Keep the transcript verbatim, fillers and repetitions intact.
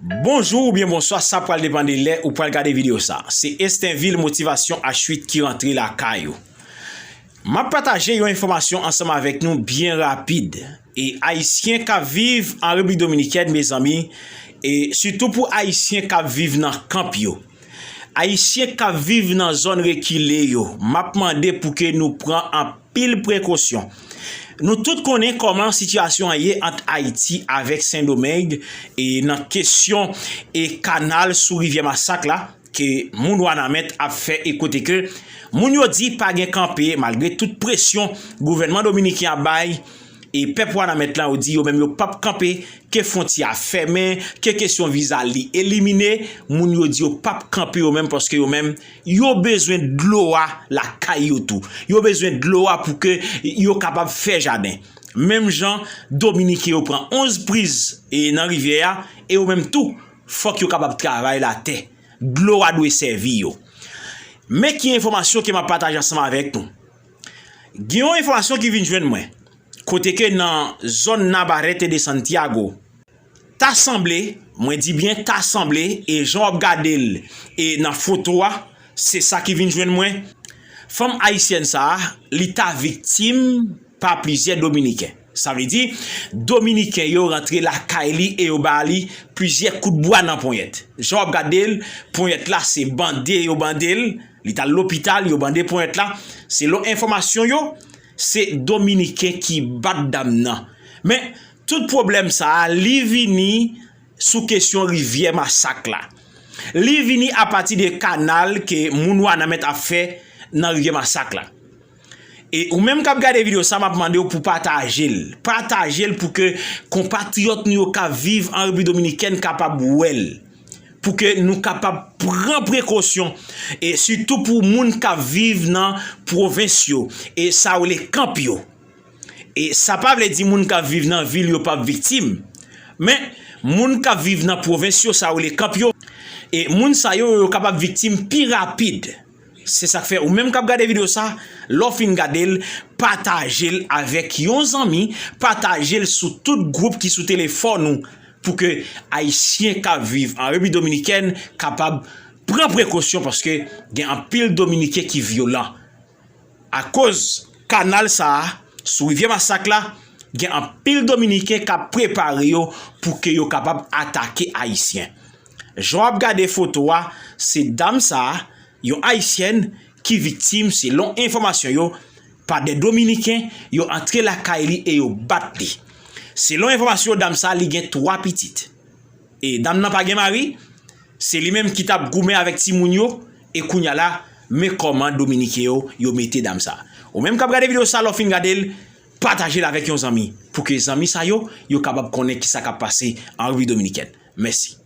Bonjou oubyen bonswa, sa pral depann de lè ou pral gade videyo sa. Se Estenvil Motivasyon H uit ki rantre lakay ou. M ap pataje yon enfòmasyon ansanm avèk nou byen rapid. E Ayisyen k ap viv an Repiblik Dominikèn, mezanmi, e sitou pou Ayisyen k ap viv nan kanp yo. Ayisyen k ap viv nan zòn rekile yo, m ap mande pou ke nou pran anpil prekosyon. Nou tout konnen kòman sitiyasyon an ye ant Ayiti avèk Sendomeng, e nan kesyon e kanal sou rivyè Masak la, ke moun Wanament ap fè e kote ke moun yo di pa gen kanpe, malgre tout presyon gouvènman dominiken ap bay, e pèp Wanament lan yo di yo menm yo p ap kanpe, ke fwontyè a fèmen, ke kesyon viza li elimine, moun yo di yo p ap kanpe yo menm, paske yo menm yo bezwen dlo a lakay yo tou. Yo bezwen dlo a pou ke yo kapab fè jaden. Menm jan dominiken yo pran onz priz e nan rivyè a, e yo menm tou, fòk yo kapab travay latè. Dlo a dwe sèvi yo. Men ki enfòmasyon ke m ap pataje ansanm avèk nou. Gen yon enfòmasyon ki vin jwenn mwen, kote ke nan zòn Navarrete de Santiago, ta sanble, mwen di byen ta sanble, e jan w ap gade l e nan foto a, se sa ki vin jwenn mwen. Fanm ayisyèn sa a, li ta viktim pa plizyè Dominiken. Sa vle di, Dominiken yo rantre lakay li e yo ba li plizyè kout bwa nan ponyèt. Jan w ap gade l, ponyèt la se bande yo bande l, li t al lopital, yo bande ponyèt la. Selon enfòmasyon yo, se Dominiken ki bat dam nan. Men, tout pwoblèm sa a, li vini sou kesyon rivyè Masak la. Li vini apati de kanal ke moun Wanament ap fè nan rivyè Masak la. E ou menm k ap gade videyo sa, m ap mande w pou pataje l. Pataje l pou ke konpatriyòt nou yo k ap viv an Repiblik Dominikèn kapab wè l. Pou ke nou kapab pran prekosyon. E sitou pou moun k ap viv nan pwovens yo. E sa yo rele kanp yo. E sa pa vle di moun k ap viv nan vil yo p ap viktim. Men, moun k ap viv nan pwovens yo, sa yo rele kanp yo. E moun sa yo, yo kapab viktim pi rapid. Se sa k fè ou menm k ap gade videyo sa, lè w fin gade l, pataje l avèk yon zanmi, pataje l sou tout gwoup ki sou telefòn ou, pou ke Ayisyen k ap viv an Repiblik Dominikèn kapab pran prekosyon, paske gen anpil Dominiken ki vyolan. Akoz kanal sa a, sou rivyè Masak la, gen anpil Dominiken k ap prepare yo pou ke yo kapab atake Ayisyen. Jan w ap gade foto a, se dam sa a, yon Ayisyèn, ki viktim, selon enfòmasyon yo, pa de Dominiken, yo antre lakay li e yo bat li. Selon enfòmasyon yo, dam sa a, li gen twa pitit. E dam nan pa gen mari, se li menm ki t ap goumen avèk timoun yo, e kounye a la, men kòman Dominiken yo, yo mete dam sa. Ou menm k ap gade videyo sa, lè w fin gade l, pataje l avèk yon zanmi, pou ke zanmi sa yo, yo kapab konnen kisa k ap pase an Repiblik Dominikèn. Mèsi.